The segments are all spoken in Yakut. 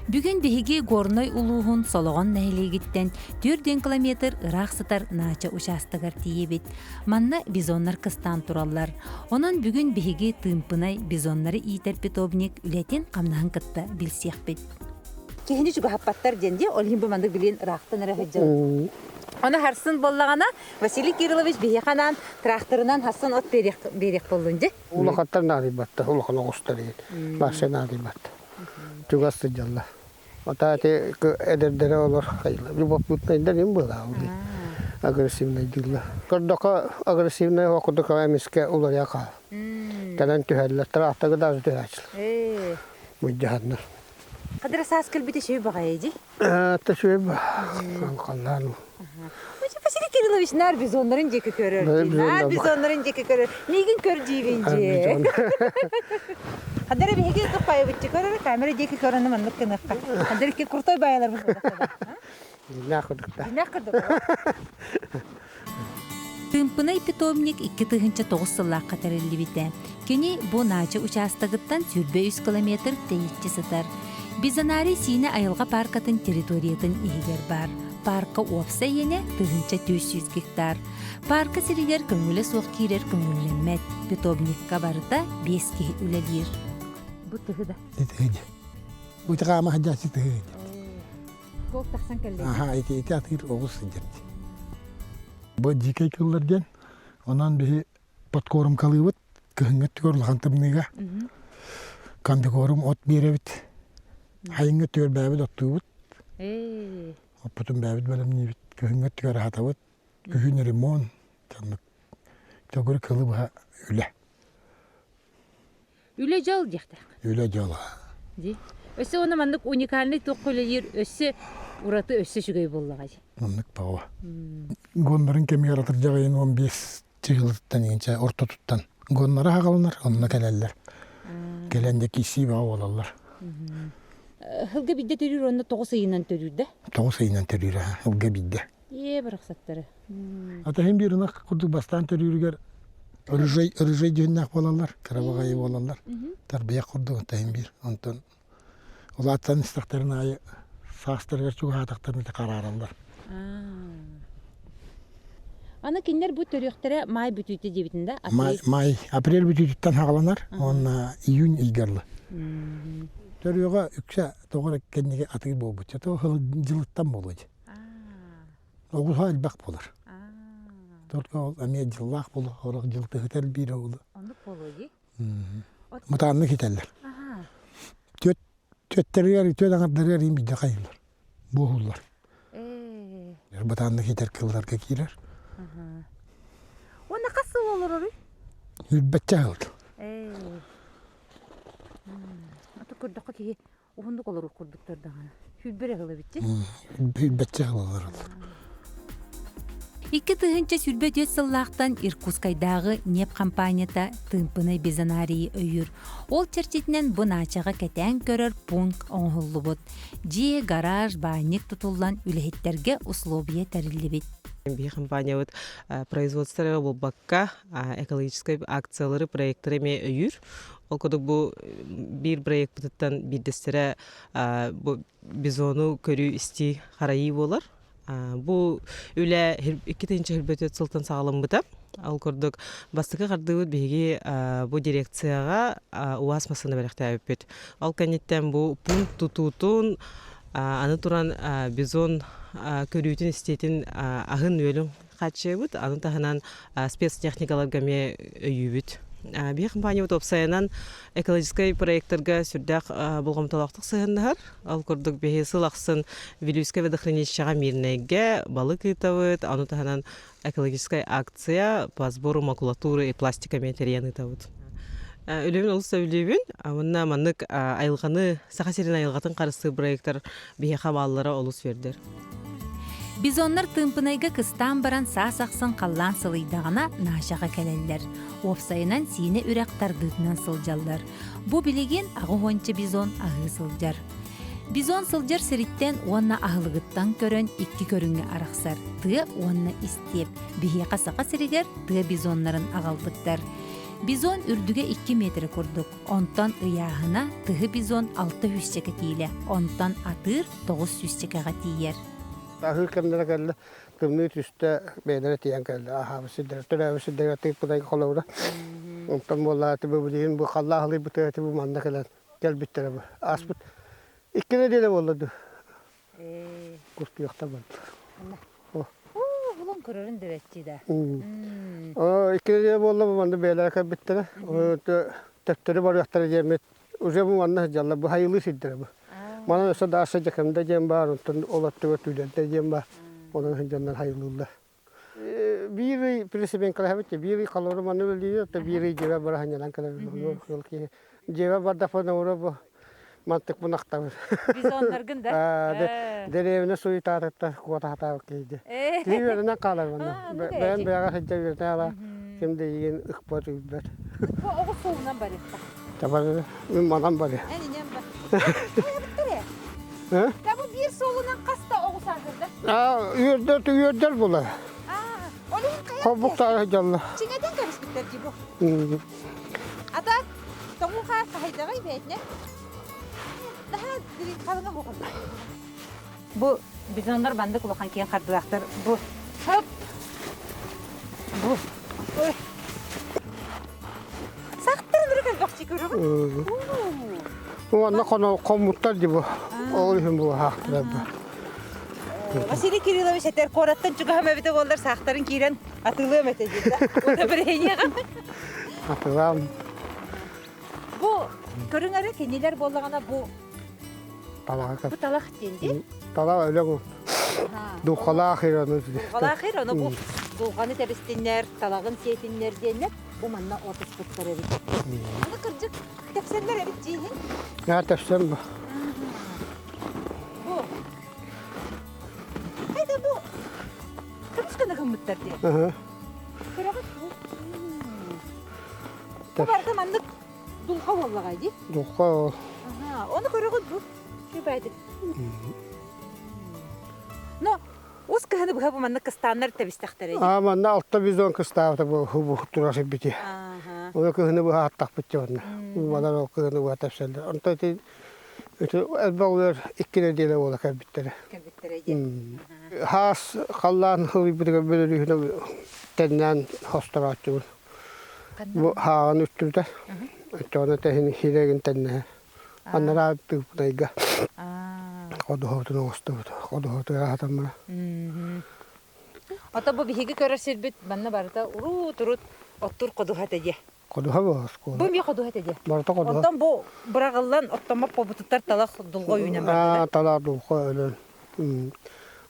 Бүгүн биһиги Горнай улууһун Солоҕон нэһилиэгиттэн 4 километр ыраах сытар Наача учаастагар тиийэбит. Манна бизоннар кыстаан тураллар. Онон бүгүн биһиги Тыымпынай бизоннары иитэр питомник үлэтин-хамнаһын кытта билсиэхпит. Киһини чугаһаппаттар диэн дии, ол иһин бу маннык билин ыраахтан эрэ сылдьабыт. Ону харсын буоллаҕына, Василий Кириллович биһиэхэ анаан тракторынан хассын от биэриэх буоллун дии. Улахаттар наадыйбаттар, улахан оҕустар иһин. Баасса наадыйбаттар. Чугас сылдьаллар. Ата ити эдэрдэрэ олор любопытнайдар им была агрессивнайдыыллар. Көрдөххө агрессивнай курдук эмискэ уларыйа хаал. Кэлэн түһэллэр, трактага даже түһээччилэр. Мыдьаһаннар. Кадра саас кэлбитэ үчүгэй баҕайы дии. Та үчүгэй халлаан. Василий Кириллович наар бизоннарын диэки көрөр. Наар бизоннарын диэки көрөр. Миигин көр диибин дии. Хадара биһиги туппайыбытчы көрөр, камера диэки көрөн маннык гыныахха. Хадара ки крутой баайалар Дьиҥнээх курдук. Дьиҥнээх курдук. Тыымпынай питомник 2009 сыллаахха тэриллибитэ. Кини бу Наача учаастагыттан 23 километр тэйиччи сытар. Бизонарий Сиинэ айылҕа пааркатын территориятын иһигэр баар. Паарка уопсай иэнэ 1400 гектар. Паарка сиригэр көҥүлэ суох киирэр көҥүллэммэт. Питомникка барыта биэс киһи үлэлиир. Бу тыһы да. Тыһы. Бу тыгаама хадьааччы тыһы. Туох тахсан кэллэ? Аха, ити ити атыыр оҕус сылдьар. Бу дикэй кыллар диэн, онон биһи подкорумкалыыбыт, кыһыҥҥы өттүгэр улахан тымныыга. Комбикорум от биэрэбит. Хайыҥҥы өттүгэр бэйэбит оттуубут. Оппутун бэйэбит бэлэмниибит. Кыһыҥҥы өттүгэр аһатабыт. Күһүн ремонт, төгүрүк кылы быһа үлэ. Үлэ дьол диэхтээх. Үлэ дьоло. Ди. Өссө уонна маннык уникальный туохха үлэлиир өссө ураты өссө үчүгэй буоллаҕай. Маннык баҕа. Гоннарын кэмигэр атырдьах ыйын 15 чыгылыттан иҥчэ ортотуттан гоннара хагаланар, онно кэлэллэр. Кэлэн дьэ киирсии бөҕө буолаллар. Һылга бидде төрүүр онно 9 ыйынан төрүүр да? 9 ыйынан төрүүр, һылга бидде. Ээ барахсаттары. Ата иһин биир ынах курдук бастаан төрүүрүгэр рыжай рыжай дьүһүннээх буолаллар, кыра баҕайы буолаллар. Тарбыйах курдук ата иһин биир. Онтон улаатан истэхтэрин аайы саастарыгар чугаһаатахтарына хараараллар. Аны кинилэр бу төрүөхтэрэ маай бүтүүтэ диэбитин да? Май, май, апрель бүтүүтүттэн хаҕаланар уонна июнь ыйга Төрүөҕэ үксэ тоҕо эрэ кэнниги атыы буолбут. Тоҕо дьылыттан буолуо дии. Оҕуһа элбэх буолар. Только ол эмиэ дьыллаах буолуо, сорох дьыл тыһыта элбиир оҕолу. Оннук буолуо дии. Мытааннык хитэллэр. Түөт түөттэригэр, түөт аҥардарыгар иин биирдэ хайыыллар. Буоһууллар. Бытааннык хитэр кылларга киирэр. Уонна хас сыл олороруй? Үрбэччэ аһылт. Аты көрдөххө киһи Уһуннук олоруох курдуктар даҕаны. Сүүрбэ эрэ сыл эбит Сүүрбэччэ сыл олороллор. 2024 сыллаахтан Иркутскайдааҕы ньиэп хампаанньата Тыымпынай бизонарийы өйүүр. Ол чэрчитинэн бу наачаҕа кэтээн көрөр пункт оҥоһуллубут. Дьиэ, гараж, баанньык тутуллан үлэһиттэргэ условия тэриллибит. Биһи компаниябыт производство эрэ буолбакка, экологическай акциялары, проекттары эмиэ өйүүр. Ол курдук бу биир проекпытыттан биирдэстэрэ бу бизону көрүү-истии харайыы буолар. Бу үлэ 2024 сылтан саҕаламмыта. Ол курдук бастакы хардыыбыт биһиги бу дирекцияҕа УАЗ массыына бэлэхтээбиппит. Ол кэнниттэн бу пункт тутуутун аны туран бизон көрүүтүн-истиитин аһын-үөлүн хааччыйабыт. Аны таһынан спецтехникаларга эмиэ өйүүбүт. Биһи компаниябыт уопсайынан экологическай проекттарга сүрдээх болҕомтолоохтук сыһыаннаһар. Ол курдук биһи сыл ахсын Вилюйскай водохранилищеҕа Мирнэйгэ балык ыытабыт, ону таһынан экологическай акция по сбору макулатуры и пластика эмиэ тэрийэн ыытабыт. Үлэбин олус сөбүлүүбүн. Уонна маннык айылҕаны, Саха сирин айылҕатын харыстыыр проектар биһиэхэ бааллара олус үөрдэр. Бизоннар Тыымпынайга кыстаан баран саас ахсын халлаан сылыйдаҕына Наашаҕа кэлэллэр. Уопсайынан Сиинэ үрэх тардыытынан сылдьаллар. Бу билигин аҕыс уонча бизон аһыы сылдьар. Бизон сылдьар сириттэн уонна аһылыгыттан көрөн икки көрүҥҥэ арахсар – тыа уонна истиэп. Биһиэхэ Саха сиригэр тыа бизоннарын аҕалбыттар. Бизон үрдүгэ 2 метр курдук, онтон ыйааһына тыһы бизон 6 сүүсчэкэ киилэ, онтон атыыр 9 сүүсчэкэҕэ тиийэр. Аһыыр кэмнэрэ кэллэ, тымныы түстэ, бэйэлэрэ тиийэн кэллэ. Аһаабыт сирдэрэ, төрөөбүт сирдэрэ тыыппытайга холобура. Онтон буоллаҕа бу билигин бу халлаах ылыйбыта бу манна кэлэн кэлбиттэрэ бу. Ааспыт икки нэдиэлэ буолла дуу. Кустуйахтар бардылар. Булан көрөрүн да бэччи да. Икки нэдиэлэ буолла бу манна бэйэлэрэ кэлбиттэрэ. Төттөрү барыахтара диэммит уже бу манна сылдьаллар, бу хайылыы сирдэрэ бу. Манан өссө Даша Дьэкэмдэ диэн баар, онтон ол өттүгэр Түүлэрдэ диэн баар. Онон сылдьаннар хайылыыллар. Биир ый пересебенкалаһабыт, биир ый холору манна үлэлиир, то биир ый дьиэбэр бара сынньанан кэлэбин. Ол киһи дьиэбэр бардахпына ура бу мантык бунахтабын. Бизоннаргын да? Дэриэбинэ суйутаатыттан куота сатаабыт киһи дии. Киһи үөрэнэн хаалар манна. Бэйэм бэйэҕэ сылдьа үөрэнэ ала ким да иигин ыкпат үүрбэт. Оҕус суолунан барыахха. Табар мин манан барыа. Эн инем бар. Хайабыттар ээ? Бу биир суолунан хаста оҕус ааһырда? Аа, үөрдэр үөрдэр була. Аа, ол иһин хайа Холбуктаары дьалла. Чиҥэтэн кэбиспиттэр дии бу. Ата тоҥуу хаар хаһайдаҕай бэйэтинэ. Наһаа халыҥа хоҕон. Бу бизоннар бандык улахан киэн хардылаахтар. Бу хоп бу ой Сахтарын өрө кэлбэхчи көрөҕүн. Уонна хоно хоммуттар дии бу. Ол иһин бу хаахтылар бу. Василий Кириллович этэр куораттан чугаһым эбитэ буоллар саахтарын киирэн атыылыам этэ диир да. Удобрениеҕа. Атыылаам. Бу көрүҥ эрэ кинилэр буоллаҕына бу Талаҕа Бу талах диэн дии. Талах өлөҥ духхалаах ир ону. Дулҕалаах ир ону бу дулҕаны тэбистиннэр, талаҕын сиэтиннэр диэннэр бу манна отуспуттар эбит. Аны кырдьык тэпсэллэр эбит дьииһин. Аа тэпсэн бу. Бу. Хайда бу көмүс гына гыммыттар диэн. Көрөҕүт бу. Бу барыта маннык Дулҕа буоллаҕай дии? Дулҕа ол. Ону көрөҕүт бу. Сүбэйдик. Но ус кыһыны быһа бу маннык кыстааннар тэбистэхтэрэ дии. Аа манна алта бизон кыстаабыта бу бу турар сирбити. Оны кыһыны быһа аттахпыт дьонно. Убалар ол кыһыны быһа тэпсэллэр. Онто ити ити элбэх улар икки нэдиэлэ буола кэлбиттэрэ. Кэлбиттэрэ дии. Хаас халлаан хылыйбытыгар бөлөрүүһүнэ тэннээн хосторооччубун. Бу хааҕын үттүбүтэ. Оччоҕуна тэһин хиирэгин тэннэһэ. Анараа тыыппытайга ходуһабытын оҥостубут. Ходуһабытыгар аһатаммара. Ото бу биһиги көрөр сирбит манна барыта урут-урут оттур ходуһа этэ дии. Ходуһа бу оскуола. Бу эмиэ ходуһа этэ дии. Барыта ходуһа. Онтон бу быраҕыллан оттоммот буолбутуттар талах дулҕа үүнэн барда. Аа, талах дулҕа өлөн.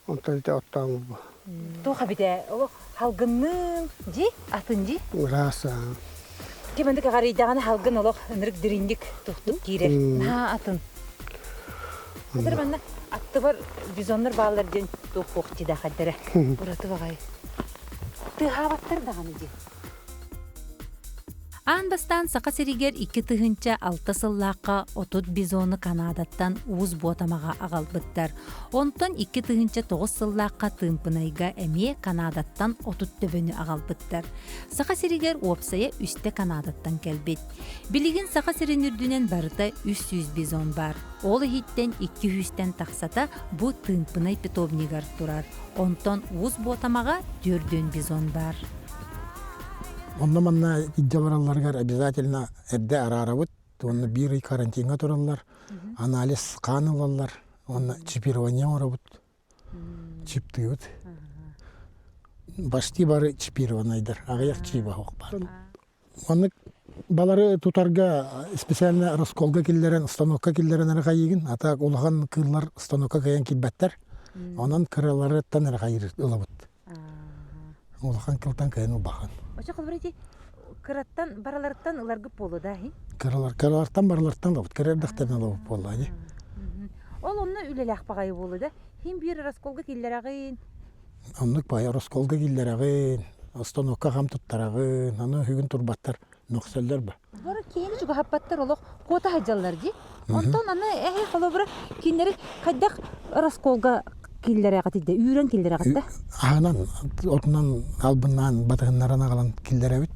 Онтон ити оттоон бу. Туох эбитэ олох халгынныын дьи атын дьи Ыраас Ким ындык аҕарыйдаҕына халгын олох ынырык дириҥник тухтук киирэр. Наһаа атын. Хатыр манна аттыбар бизоннар бааллар диэн туох туох дии Ураты баҕайы. Тыаһаабаттар даҕаны дии. Аан бастаан Саха сиригэр 2006 сыллаахха 30 бизону Канадаттан Уус Буотамаҕа аҕалбыттар. Онтон 2009 сыллаахха Тыымпынайга эмиэ Канадаттан 30 төбөнү аҕалбыттар. Саха сиригэр уопсайа үстэ Канадаттан кэлбит. Билигин Саха сирин үрдүнэн барыта 300 бизон баар. Ол иһиттэн 200-тэн тахсата бу Тыымпынай питомнигар турар. Онтон Уус Буотамаҕа 4 бизон баар. Онно-манна илдьэ баралларыгар обязательно эрдэ араарабыт уонна биир ый карантиҥҥа тураллар, анализ хаан ылаллар уонна чипирование оҥоробут, чиптыыбыт. Почти бары чипированнайдар, аҕыйах чиба суох баар. Маннык балары тутарга специально расколга киллэрэн, станокка киллэрэн эрэ хайыыгын, а так улахан кыыллар станокка кыайан киирбэттэр. Онон кыраларыттан эрэ хайыыр ылабыт. Улахан кылтан кыайан ылбахан. Очо холобур ити кыраттан бараларыттан ыларгыт буолуо да иһин? Кыралар кыралартан баралартан ылабыт. Кыра эрдэхтэринэ ылабыт буолла ини. Ол онно үлэлээх баҕайы буолуо да? Хин биир расколга киллэрэҕин. Оннук баайы расколга киллэрэҕин, остановка хам туттараҕын, аны үһүгүн турбаттар, мөхсөллөр ба. Бары киһини чугаһаппаттар олох куота сылдьаллар дии. Онтон аны эһи холобура кинилэри хайдах расколга киллэрэҕит да үүрэн киллэрэҕит да? Аһынан, отунан албыннаан батыһыннаран аҕалан киллэрэбит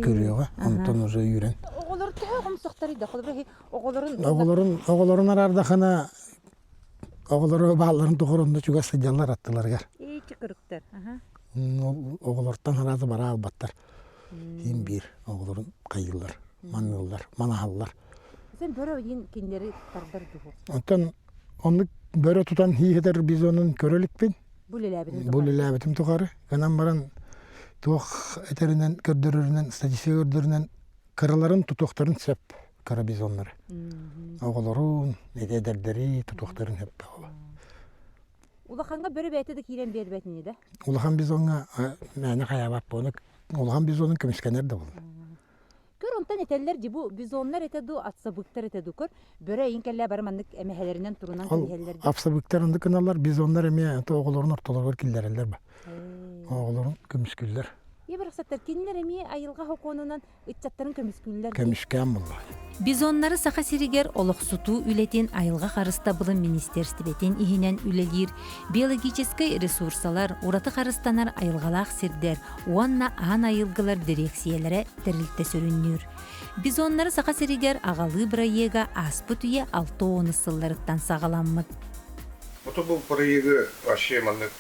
күрүөҕэ, онтон уже үүрэн. Оҕолор төһө оҕомсохторуй да, холобура оҕолорун Оҕолорун оҕолорун араардахына оҕолоро баалларын тухары онно чугас сылдьаллар аттыларыгар. Ичи кырыктар. Оҕолортон араазы бара албаттар. Иин биир оҕолорун хайыыллар, маныыллар, манаһаллар. Сен бөрө иин кинилэри тардар дуһу. Оттон оннук бөрө тутан хииһэтэр бизонун көрө иликпин. Бу үлэлээбитим Бу үлэлээбитим тухары. Гынан баран туох этэринэн, көрдөрөрүнэн, статистика көрдөрөрүнэн кыраларын тутуохтарын сөп кыра бизоннары. Оҕолорун, эдэрдэри тутуохтарын сөп Улахаҥҥа бөрө бэйэтэ да киирэн биэрбэт ини да? Улахан бизоҥҥа мээнэ хайаабат буону улахан бизонун көмүскэнэр да буолла. Көр онтон этэллэр ди бу бизоннар этэ ду атсабыктар этэ ду көр бөрө эйин кэллээ бары маннык эмэһэлэринэн турунан кэбиһэллэр ди. Апсабыктар оннук гыналлар бизоннар эмиэ оҕолорун ортолоругар киллэрэллэр ба. Оҕолорун көмүскүүллэр. Ийэ барахсаттар кинилэр эмиэ айылҕа сокуонунан ыччаттарын көмүскүүллэр. Көмүскээн булла. Бизоннары Саха сиригэр олохсутуу үлэтин айылҕа харыстабылын министиэристибэтин иһинэн үлэлиир биологическай ресурсалар, ураты харыстанар айылҕалаах сирдэр уонна аан айылгылар дириэксийэлэрэ тэрилтэ сүрүннүүр. Бизоннары Саха сиригэр аҕалыы бырайыага ааспыт үйэ 60 сылларыттан саҕаламмыт. Ото бу проегы вообще маннык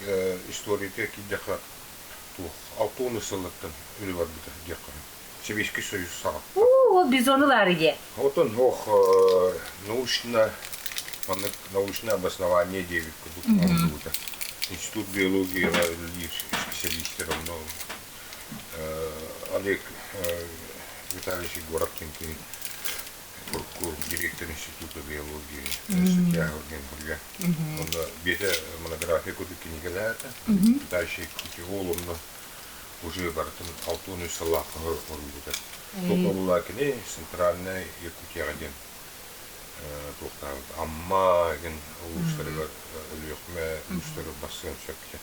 историята киирдэххэ туох 60 сыллартан үлэ барбыта диэххэ Сэбиэскэй Союз саҕаттан. Уу, ол бизону баар дии. Отон ох научно маннык научное обоснование диэбит курдук оҥоһуллубута. Институт биологии үлэлиир специалистер онно Олег Витальевич Егоров диэн киһи урукку директор института биологии Сутягов диэн суруйар. Онно биэтэ монография курдук кинигэлээтэ. Витальевич Кутевол онно уже барытын 63 сыллаахха оруйбута. Туох кини Центральная Якутияҕа диэн туохтаабыт Амма деген улуустарыгар Өлүөхүмэ улуустарыгар барсыан сөп диэн.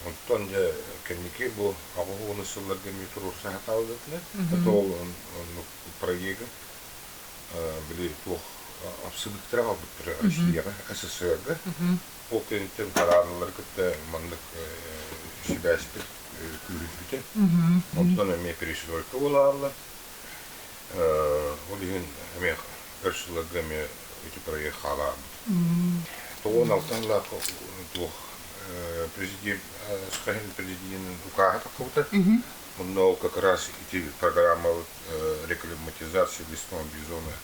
Онтон дьэ кэнники бу 80 сылларга эмиэ туруорса сатаабытына, это ол оннук проегы били туох абсыбыттара хаалбыттара Россияҕа, СССР-га. Ол кэнниттэн хараанылары кытта маннык сибээспит күүһүрбүтэ. Онтон эмиэ перестройка буолааллар. Ол иһин эмиэ өр сылларга эмиэ ити проект хаалаабыт. 96 сыллаах туох президент Сахалин президенин укааһа тахсыбыта. Онно ол как раз ити программа рекламатизация лесного бизона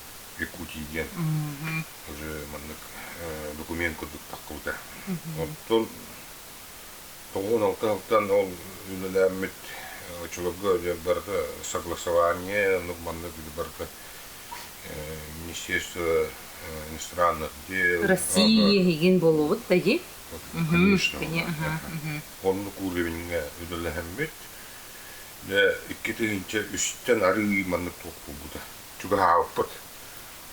Якутии диэн уже маннык документ курдук таххыбыта. Оттон 96 алтан ол үлэлээммит очолорго дьэ барыта согласование, ну маннык барыта Министерство иностранных дел. Россия иһигин буолуобут да дии? Конечно. Оннук уровеньҥа үлэлэһэммит. Дьэ 2003-тэн арыы маннык туох буолбута. Чугаһаабыппыт.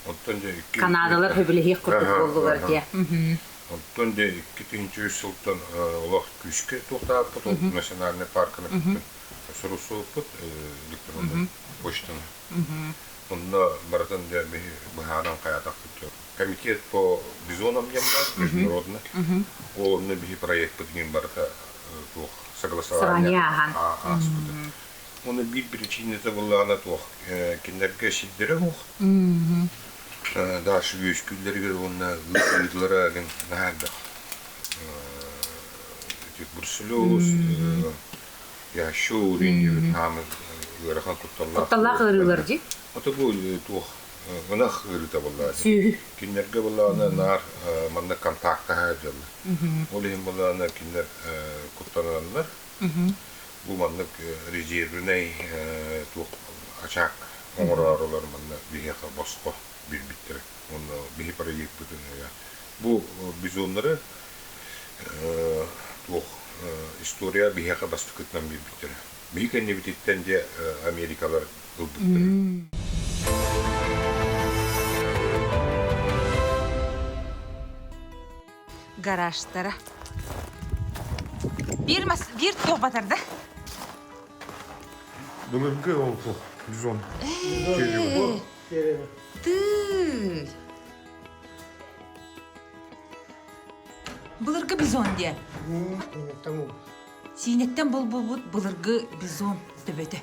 Оттон дьэ икки Канадалар сөбүлэһиэх курдук буоллулар дии. Оттон дьэ 2003 сылтан олох күүскэ туохтаабыппыт, ол национальнай парканы кытта суруссубуппут электроннай почтаны. Онно барытын дьэ биһи быһааран хайаатахпыт. Комитет по бизонам диэн баар, международный. Ол онно биһи проекпыт иҥин барыта туох согласование ааспыта. Оны биир причината буоллаҕына туох кинилэргэ сирдэрэ суох. Дальше үөскүүллэригэр уонна ыытыылара наһаа элбэх. Ити бруцеллез, ящур, ыарахан кутталлаах. Кутталлаах ыарыылар дии. Ото бу туох ынах ыарыыта буоллаҕа. Сүөһү. Кинилэргэ буоллаҕына наар манна контактаһа сылдьаллар. Ол иһин буоллаҕына кинилэр куттаналлар. Бу маннык резервнэй туох ачаак оҥороорулар манна биһиэхэ босхо биэрбиттэрэ. Уонна биһи проекпытын бу бизоннары туох история биһиэхэ бастакытынан биэрбиттэрэ. Биһи кэннибититтэн дьэ Америкалар ылбыттара. Гаражтара. Биир мас биир туох батарда? Былыргы ол бизон. Тыы. Былыргы бизон диэ. Сиинэттэн булбубут былыргы бизон төбөтө.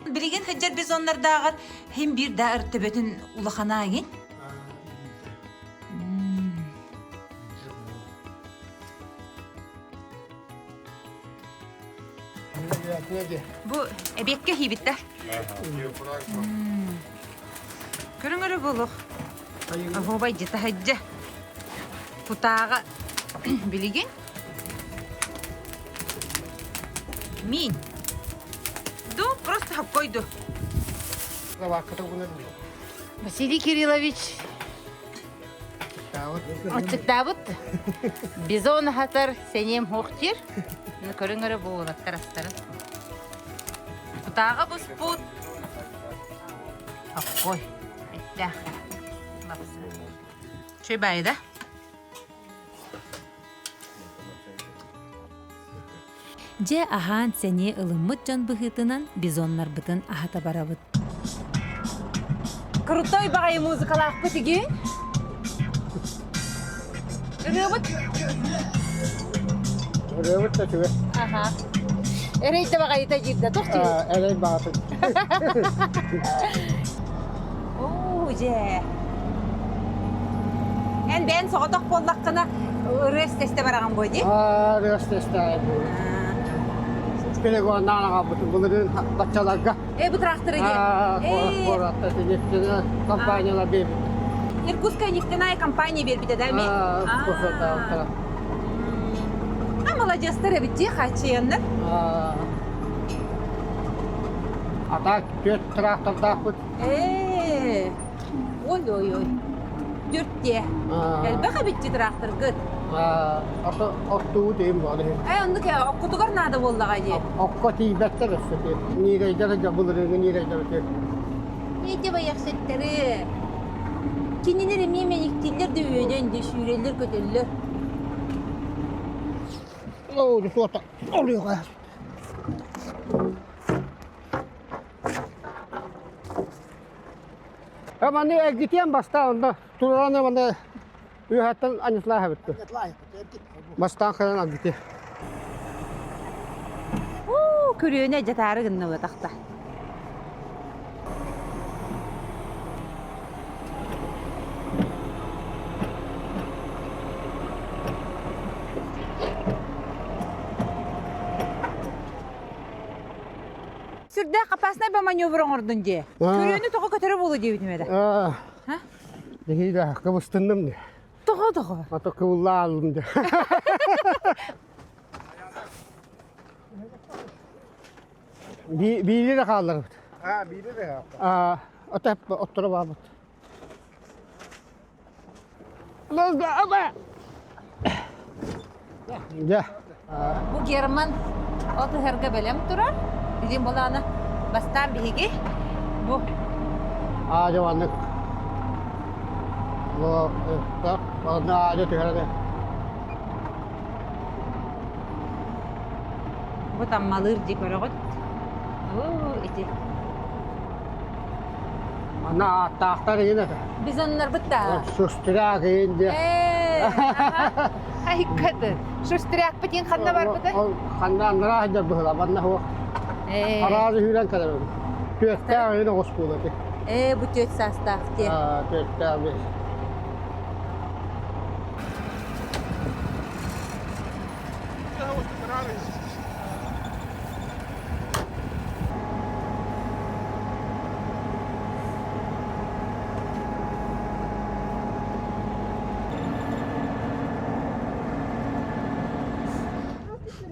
Билигин сылдьар бизоннардааҕар хим биир да төбөтүн улахана игин. Бу эбиэккэ хиибиттэ. Көрүҥ эрэ буолуох. Оһуобай дьита сылдьа. Кутааҕа билигин миин. Ду просто хоккойду. Василий Кириллович Отчуттаабыт бизон аһатар сэниэм хуохтир. Көрүҥ эрэ буолаттар астарын. Кутааҕа буспут Хоккой. Эттээх. Чөй баайы да? Дьэ аһаан сэниэ ылыммыт дьон быһыытынан бизоннарбытын аһата барабыт. Крутой баҕайы музыкалаахпыт игин. Ырыабыт. Ырыабыт да үчүгэй. Аха. Эрэй да баҕайыта диир да туох диир? Эрэй баҕатын. Оо, дьэ. Эн бэйэн соҕотох буоллаххына ырыа истэ бараҕын буо дии? Аа, ырыа истэ Перегоннаан аҕалбытым былырыын баччаларга. Э, бу тракторы дии. Куоратта нефтяная компаниялар биэрбит. Иркутская нефтяная компания биэрбитэ да эми? А, молодецтар эбит дии, хааччыйаннар. А так түөрт трактордаахпыт. Ээ, ой-ой-ой. Түртте. Элбэх эбитти тракторгыт. Ото оттуу дейм буолар. Э, оннук оккутугар наада буоллаҕа дии. Окко тиийбэттэр өссө Ниирэйдэр дьэ былырыыҥы ниирэйдэр үтүө. Ити байахсыттары. Кинилэр эмиэ мэниктиллэр да үөдэн да сүүрэллэр көтөллөр. Оо, суота. Олуйга. Маны эргитиэн бастаан онно туран маны үөһэттэн аньытлаах эбитти. Бастаан кэлэн эргитиэ. Уу, күрүөнэ дьатаары гынна тахта. Сүрдээх опасный ба маневр оҥордун дии. Күрүөнү тоҕо көтөрө буолуо диэбитим эрэ. Биһиги кыбыстынным дии. Тоҕо тоҕо? Ато кыбыллаалым дии. Биили да хаалларбыт. А, биили да хааллар. Ото отторо баабыт. Дьэ. Бу Герман от ыһарга бэлэм турар. Билин булаана бастаан биһиги бу Аадьа маннык бу онно аадьа түһэрэ Бу таммалыыр дии көрөҕүт. Оо, ити Ана ааттаахтар игин этэ. Бизоннарбыт да. Шустряк игин диye. Айкады. Шустрякпыт ин ханна барбыта? Ол ханна аннара сылдьар быһыла, манна хуох. Араазы сүүрэн кэлэр. Түөттээх игин оҕус буола ти. Ээ, бу түөт саастаах ти. Аа, түөттээх бис.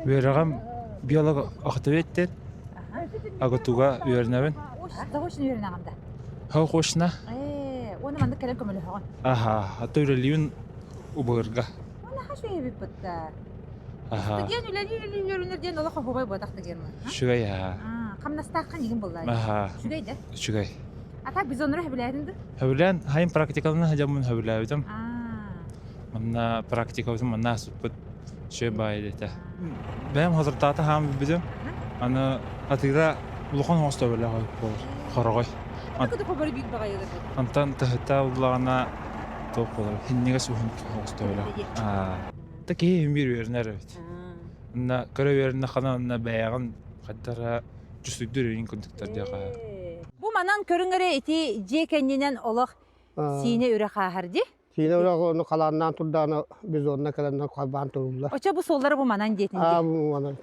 Үөрэҕим биолог охотоведтен агатуга үөрэнэбин. Заочно үөрэнэҕин да? Хоочна. Ээ, уонна маннык кэлэн көмөлөһөҕүн. Аха, ата үлэлиибин убыырга. Уонна хас үһүбүт да. Студент үлэлии үөрэнэр диэн олох оһуобай буотах да диэн. Үчүгэй аха. Хамнастааххан игин буллаа. Аха. Үчүгэй да? Үчүгэй. А так бизоннору хөбүлээтин да? Хөбүлээн, хайын практикаларын хадьаммын хөбүлээбитим. Манна практикабытын манна суппут үчүгэй баайы дэтэ. Бэйэм хозуртаата хаам билбитим. Аны атыыра улахан оҥосто бэлэх буолар. Хороҕой. Антан таһыта буллаҕына туох буолар? Хиннигэс уһун оҥосто бэлэх. Та киһи биир үөрэнэр эбит. Онно көрө үөрэннэххинэ онно бэйэҕин хайдах чувствуйдуур үйүн курдуктар диэхэ. Бу манан көрүҥ эрэ ити дьиэ кэннинэн олох сиинэ үрэх ааһар дии. Сиинэ үрэх ону халааннаан турдаҕына бизонна кэлэннэр халбаан туруллар. Очо бу суоллары бу манан диэтин Аа бу манан.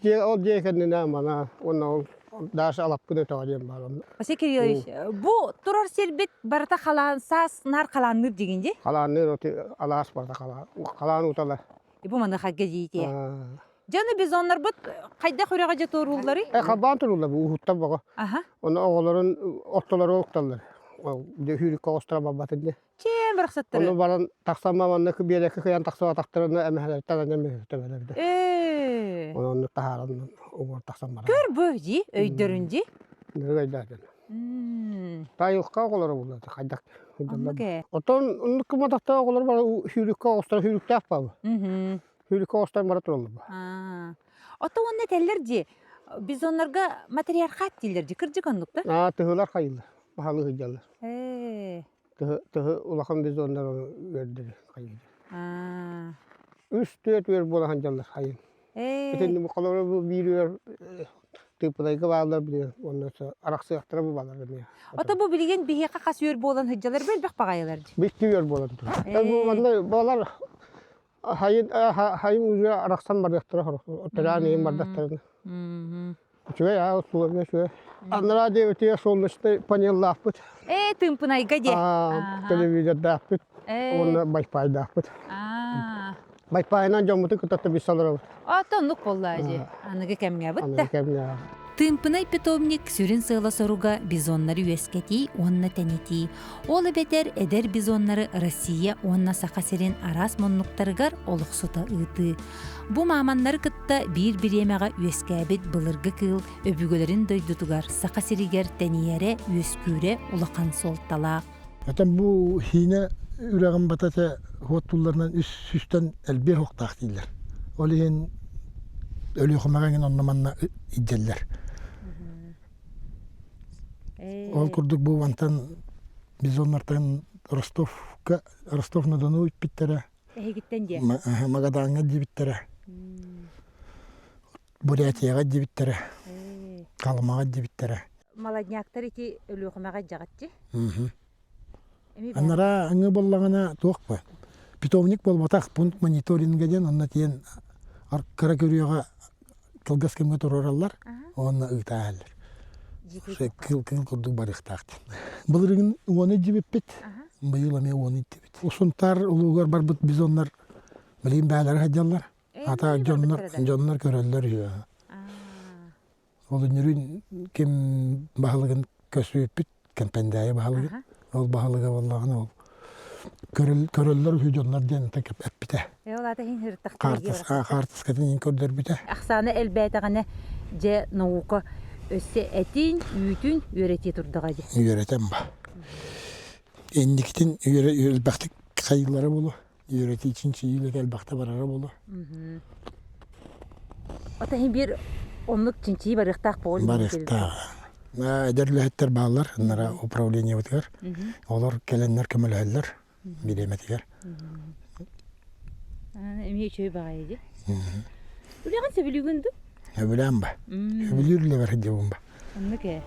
Дьиэ ол дьиэ кэннинэ мана уонна ол Даша алаппын өтөҕө диэн баар онно. Василий Кириллович, бу турар сирбит барыта халаан саас наар халаанныыр дигин дии? Халаанныыр оти алаас барыта халаан халаан утала. Бу маныхага диитиэ. Дьону бизоннарбыт хайдах үрэҕэ дьэ туоруулларый? Э халбаан турууллар бу уһуттан боҕо. Аха. Оны оҕолорун ортолоро укталлар. Дьэ хүүрүккэ оҕустара барбатын дии. Чээн барахсаттары. Ону баран тахсан манна биэрэккэ кыйан тахсыбатахтарына эмэһэлэртэн анньан мөһүтэ Ээ. Оны оннук таһааран угуор тахсан баран. Көр бу дии, өйдөрүн дии. Өйдөтүн. Тайылка оҕолоро буллар хайдах. Оннук ээ. Отон оннук кыматахта оҕолор бары сүүрүккэ оҕустар сүүрүктээх баабы. Сүүрүккэ оҕустар бара тураллар ба. Ото уонна этэллэр дии, бизоннарга матриархат дииллэр дии, кырдьык оннук да? Аа, тыһылар хайыллар, баһылыы сылдьаллар. Ээ. Тыһы улахан бизоннар ону үөрдэр хайыыр. Үс түөрт үөр буола сылдьаллар хайын. Итинни бу холобура бу биир үөр тыыппытайга бааллар билигин уонна арахсыахтара бу бааллар эмиэ. Ото бу билигин биһиэхэ хас үөр буолан сылдьаллар бэлбэх баҕайылар дии. Бикки үөр буолан турар. Бу манна балар хайын хайын үөр арахсан барыахтара төрөөн иһин бардахтарына. Үчүгэй аа условия үчүгэй. Анараа диэбитигэр солнечный панеллаахпыт. Ээ тыымпынайга диэ. Телевизордаахпыт уонна вайфайдаахпыт. Вайфайынан дьоммутун кытта билсэ олоробут. Ата оннук буолла дии. Аныгы кэмҥэ бытта. Аныгы кэмҥэ. Тыымпынай питомник сүрүн сыала-соруга бизоннары үөскэтии уонна тэнитии. Ол эбэтэр эдэр бизоннары Россия уонна Саха сирин араас муннуктарыгар олохсута ыытыы. Бу мааманнары кытта биир бириэмэҕэ үөскээбит былыргы кыыл өбүгэлэрин дойдутугар Саха сиригэр тэнийэрэ, үөскүүрэ улахан суолталаах. Отон бу Хиинэ үрэҕин батата хуоттуулларынан үс сүүстэн элбиэх уохтаах дииллэр. Ол иһин Өлүөхүмэҕэ эҥин онно-манна илдьэллэр. Ол курдук бу мантан бизоннартан Ростовка Ростов-на-Дону ыыппыттара. Эһигиттэн диэ. Магадаҥҥа диэбиттэрэ. Бурятияҕа диэбиттэрэ. Халымаҕа диэбиттэрэ. Молодняктар ити Өлүөхүмэҕэ дьаҕаччы. Анараа аҥы буоллаҕына туох ба? Питомник буолбатах, пункт мониторинга диэн онно тиийэн кыра күрүөҕэ кылгас кэмҥэ туруораллар уонна ыытааллар. Кыл кыл курдук барыахтаах диэн. Былырыын уону илдьибиппит, быйыл эмиэ уону илдьибит. Сунтаар улуугар барбыт бизоннар билигин бээлэрэ сылдьаллар. Ата дьоннор дьоннор көрөллөр үһү. Ол үнүрүүн ким баһылыгын көсүппүт Кэмпэндээйи баһылыгын. Ол баһылыга буоллаҕына ол көрөллөр үһү дьоннор диэн эппитэ. Ол аата иһин ырыттахтара Хаартыскатын иһин көрдөрбүтэ. Ахсаана элбээтэҕинэ дьэ наука өссө этин, үүтүн үөрэтиэ турдаҕа дии. Үөрэтэн ба. Инникитин элбэхтик хайыылара буолуо. Үөрэтии чинчийиилэрэ элбэхтэ барара буолуо. Ата иһин биир оннук чинчийии барыахтаах буолуо. Барыахтаах. Эдэр үлэһиттэр бааллар, ыннара управлениебытыгар. Олор кэлэннэр көмөлөһөллөр бириэмэтигэр. Эмиэ үчүгэй баҕайы дии. Үлэҕин сөбүлүүгүн дуу? Сөбүлээн ба. Сөбүлүүр үлэбэр сылдьабын ба. Оннук ээ.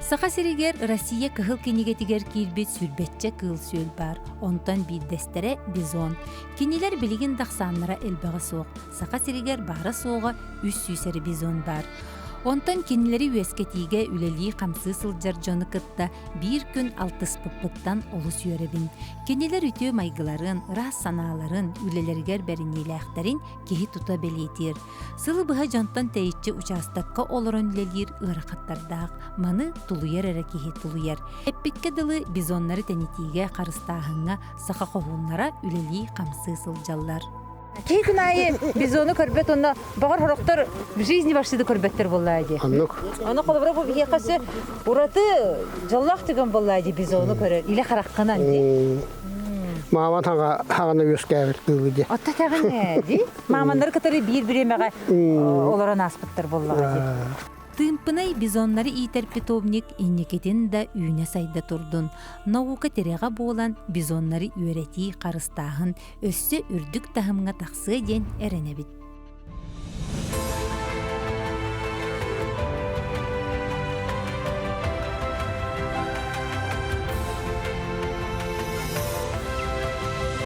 Саха сиригэр Россия Кыһыл кинигэтигэр киирбит сүүрбэччэ кыыл-сүөл баар. Онтон биирдэстэрэ бизон. Кинилэр билигин да ахсааннара элбэҕэ суох. Саха сиригэр баара-суоҕа 300 эрэ бизон баар. Онтон кинилэри үөскэтиигэ үлэлии-хамсыы сылдьар дьону кытта биир күн алтыспыппыттан олус үөрэбин. Кинилэр үтүө майгыларын, ыраас санааларын, үлэлэригэр бэриниилээхтэрин киһи тута бэлиэтиир. Сылы быһа дьонтон тэйиччи учаастакка олорон үлэлиир ыарахаттардаах. Маны тулуйар эрэ киһи тулуйар. Эппиккэ дылы бизоннары тэнитиигэ, харыстааһыҥҥа саха хоһууннара үлэлии-хамсыы сылдьаллар. Киһи күн аайы бизону көрбөт уонна баҕар сорохтор в жизни вообще көрбөттөр буоллаа дии. Оннук. Ону холобура бу биһиэхэ өссө ураты дьоллоох түгэн буоллаа дии бизону көрөр илэ хараххынан дии. Мааман хаҕана үөскээбит кыылы дии. Отто тэҕин дии. Мааманнары кытары биир бириэмэҕэ олорон ааспыттар буоллаҕа дии. Тыымпынай бизоннары иитэр питомник инникитин да үүнэ-сайда турдун. Наука тирэҕэ буолан бизоннары үөрэтии, харыстааһын өссө үрдүк таһымҥа тахсыа диэн эрэнэбит.